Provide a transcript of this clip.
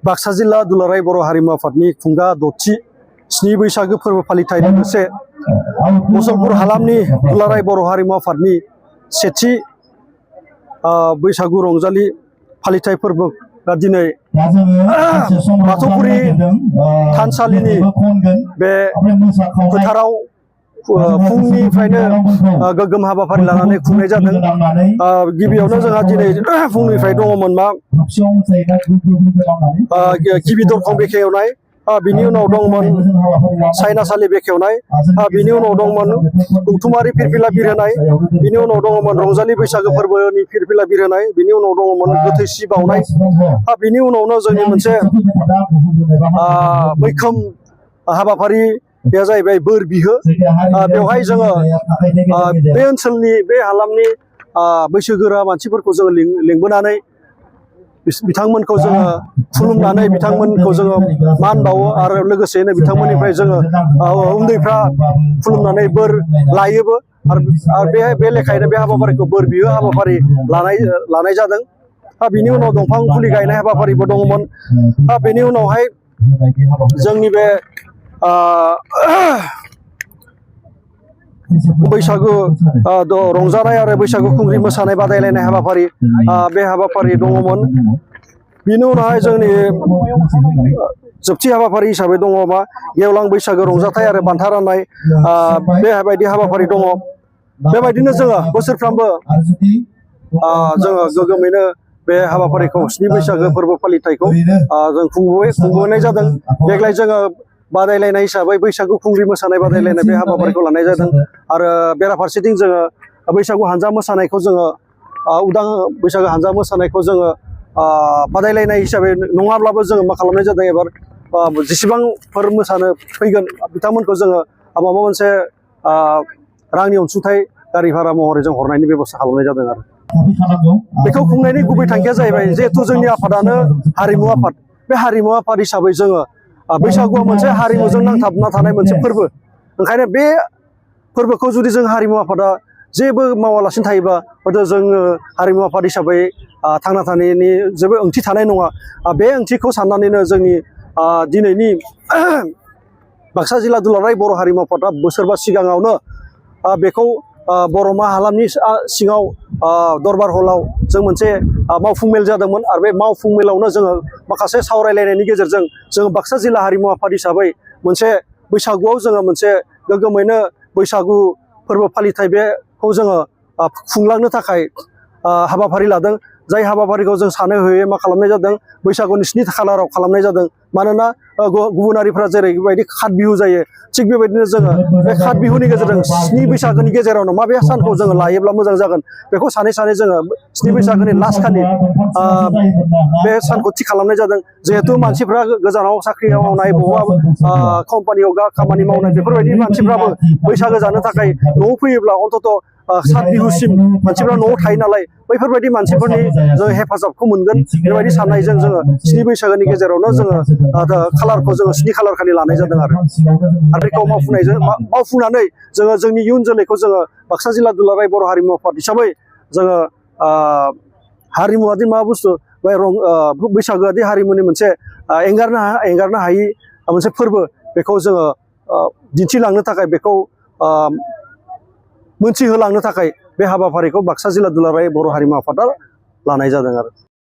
बाक्सा जिल्ला दुलाराय बर' हारिमु आफादनि खुंगा दथि स्नि बैसागो फोरबो फालिथाय लोगोसे मुसलपुर हालामनि दुलाराय बर' हारिमु आफादनि सेथि बैसागु रंजालि फालिथाय फोरबोआ दिनै बाथौफुरि थानसालिनि बे फोथाराव फुंनिफ्रायनो गोग्गोम हाबाफारि लानानै खुंनाय जादों। गिबियावनो जोंहा दिनै फुंनिफ्राय दङमोन मा गिबि दरखं बेखेवनाय, बिनि उनाव दंमोन सायनासालि बेखेवनाय, बिनि उनाव दंमोन गौथुमारि फिरफिला बिरहोनाय, बिनि उनाव दङमोन रंजालि बैसागो फोरबोनि फिरफिला बिरहोनाय, बिनि उनाव दङमोन गोथै सि बाउनाय, बिनि उनावनो जोंनि मोनसे मैखोम हाबाफारि बेया जाहैबाय बोर बिहो। बेवहाय जोङो बे ओनसोलनि बे हालामनि बैसोगोरा मानसिफोरखौ जोङो लिंबोनानै बिथांमोनखौ जोङो खुलुमनानै बिथांमोनखौ जोङो मान बावो आरो लोगोसेनो बिथांमोननिफ्राय जोङो उन्दैफ्रा खुलुमनानै बोर लायोबो आरो बे लेखायैनो बे हाबाफारिखौ बोर बिहो हाबाफारि लानाय जादों। बिनि उनाव दंफां फुलि गायनाय हाबाफारिबो दङमोन। बेनि उनावहाय जोंनि बे बैसागु रंजानाय आरो बैसागु खुंग्रि मोसानाय बादायलायनाय हाबाफारि बे हाबाफारि दङमोन। बिनि उनावहाय जोंनि जोबथि हाबाफारि हिसाबै दङ मा गेवलां बैसागो रंजाथाइ आरो बान्था राननाय, बेबायदि हाबाफारि दङ। बेबायदिनो जोङो बोसोरफ्रामबो जोङो गोग्गोमैनो बे हाबाफारिखौ स्नि बैसागो फोरबो फालिथायखौ जों खुंबोनाय जादों। देग्लाय जोङो बादायलायनाय हिसाबै बैसागु खुंग्रि मोसानाय बादायलायनाय बे हाबाफारिखौ लानाय जादों आरो बेराफारसेथिं जोङो बैसागु हानजा मोसानायखौ जोङो उदां बैसागु हानजा मोसानायखौ जोङो बादायलायनाय हिसाबै नङाब्लाबो जोङो मा खालामनाय जादों एबार जेसेबांफोर मोसानो फैगोन बिथांमोनखौ जोङो माबा मोनसे रांनि अनसुंथाइ गारि भारा महरै जों हरनायनि बेबस्था खालामनाय जादों आरो बेखौ खुंनायनि गुबै थांखिया जाहैबाय जिहेथु जोंनि आफादानो हारिमु आफाद, बे हारिमु आफाद हिसाबै जोङो बैसागुआ मोनसे हारिमुजों नांथाबना थानाय मोनसे फोरबो। ओंखायनो बे फोरबोखौ जुदि जों हारिमु आफादा जेबो मावालासिनो थायोबा हयथ' जोङो हारिमु आफाद हिसाबै थांना थानायनि जेबो ओंथि थानाय नङा। बे ओंथिखौ साननानैनो जोंनि दिनैनि बाक्सा जिल्ला दुलाराय बर' हारिमु आफादा बोसोरबा सिगाङावनो बेखौ बर'मा हालामनि सिङाव दरबार हलाव जों मोनसे मावफुं मेल जादोंमोन आरो बे मावफुं मेलावनो जोङो माखासे सावरायलायनायनि गेजेरजों जोङो बाक्सा जिल्ला हारिमु आफाद हिसाबै मोनसे बैसागुआव जोङो मोनसे गोग्गोमैनो बैसागु फोरबो फालिथाय बेखौ जोङो खुंलांनो थाखाय हाबाफारि लादों। जाय हाबाफारिखौ जों सानै हयै मा खालामनाय जादों बैसागुनि 7 खालाराव खालामनाय जादों। मानोना गुबुनारिफ्रा जेरैबायदि खात बिहु जायो थिग बेबायदिनो जोङो बे खात बिहुनि गेजेरजों 7 बैसागोनि गेजेरावनो माबे सानखौ जोङो लायोब्ला मोजां जागोन बेखौ सानै जोङो 7 बैसागोनि लास्ट खालि बे सानखौ थि खालामनाय जादों। जिहेथु मानसिफ्रा गोजानाव साख्रि मावनाय बबेबा कम्पानियाव खामानि मावनाय बेफोरबायदि मानसिफ्राबो बैसागो जानो थाखाय न'आव फैयोब्ला अन्तत' 7 बिहुसिम मानसिफ्रा न'आव थायो नालाय बैफोरबायदि मानसिफोरनि जों हेफाजाबखौ मोनगोन बेबायदि साननायजों जोङो 7 बैसागोनि गेजेरावनो जोङो खालारखौ जोङो 7 खालार खालि लानाय जादों आरो बेखौ मावफुंनानै जोङो जोंनि इयुन जोलैखौ जोङो बाक्सा जिल्ला दुलाराय बर' हारिमु आफाद हिसाबै जोङो हारिमुआदि मा बुस्थु बैसागोआदि हारिमुनि मोनसे एंगारनो हायि मोनसे फोरबो बेखौ जोङो दिन्थिलांनो थाखाय बेखौ मोनथिहोलांनो थाखाय बे हाबाफारिखौ बाक्सा जिल्ला दुलाराय बर' हारिमु आफादा लानाय जादों आरो